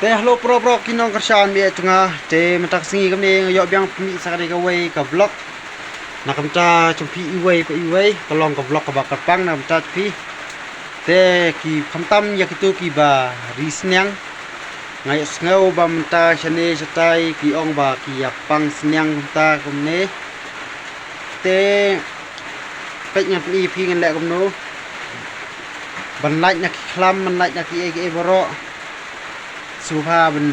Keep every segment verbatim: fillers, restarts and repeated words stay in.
Te hello para para ki nongkyrshan ba ïeit jong nga. Te mynta ka sngi kumne nga ïoh biang pynmih sa kane kawei ka vlog na ka bynta jong phi iwei pa iwei, ka long ka vlog kaba kyrpang na ka bynta jong phi. Te ki khamtam ïa kito kiba ri sniang. Nga ïohsngew ba mynta shane shatai ki ong ba ki ïa pang sniang mynta kumne. Te peit ngan pyni ïa phi ngan leh kumno. Ban lait na ki khlam, ban lait na kiei kiei baroh. Sngewbha ban,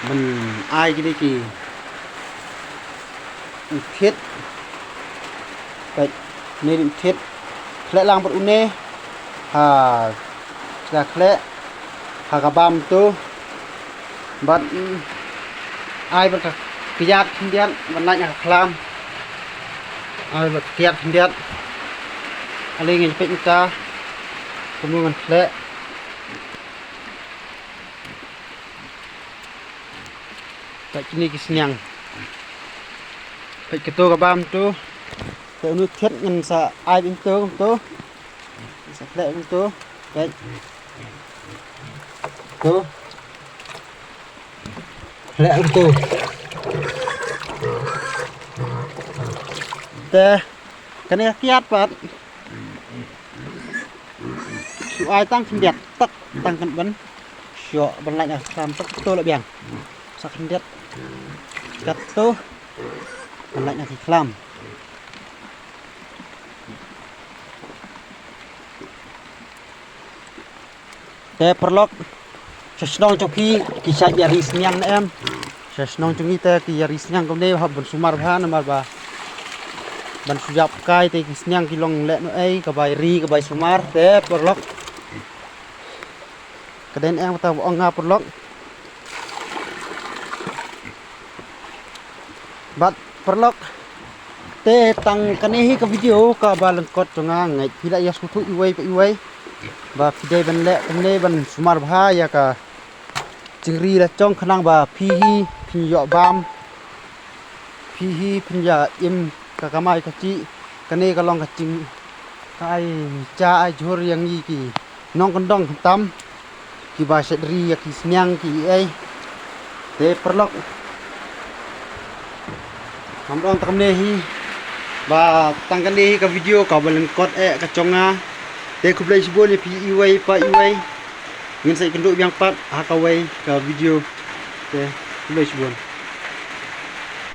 ban ai kine ki u thied. Peit, ne u thied. Khleh lang bad une. Ha, ka khleh ha ka bam to. Bad, mm, ai bad ka kiad khyndiat, ban lait na ka khlam. Ai bad ka kiad khyndiat. Ale ngan peit mynta kumno ngan khleh. Peit kine ki sniang. Peit kato ka bam to. Te une u thied ngan sa ai bad kumto, kumto. Sa khleh kumto. Peit. To. Khleh kumto. Te kane ka kiad pat. Shu ai tang khyndiat tak tang kan ban. Shu ban lait na khlam tak to la biang. Sa khyndiat. Kato ban lait na khlam. Te paralok, sha shnong jong phi ki shait ïa ri sniang ne em? Sha shnong jong ngi te ki ïa ri sniang kumne hap ban sumar bha namar ba ban shu ïap kai te ki sniang ki long lehnohei, ka bai ri ka bai sumar te paralok. Ka dei ne em kata ba ong nga paralok. Bad paralok, te tang kane hi ka video kaba lyngkot jong nga, ngeit phi la ïa sngewthuh iwei pa iwei ba phi dei ban leh kumne ban sumar bha ïa ka jingri la jong khnang ba phi hi phin ïoh bam, phi hi phin ïa im ka kamai ka jih. Kane ka long ka jing, ka ai ja ai jhur ïa ngi ki nongkyndong khamtam kiba shait ri ïa ki sniang kiei. Te paralok, ngam ong tang kumne hi, ba tang kane hi ka video kaba lyngkot eh ka jong nga. Te khublei shibun ïa phi iwei pa iwei. Ngin sa ïakynduh biang pat ha kawei ka video. Te khublei shibun.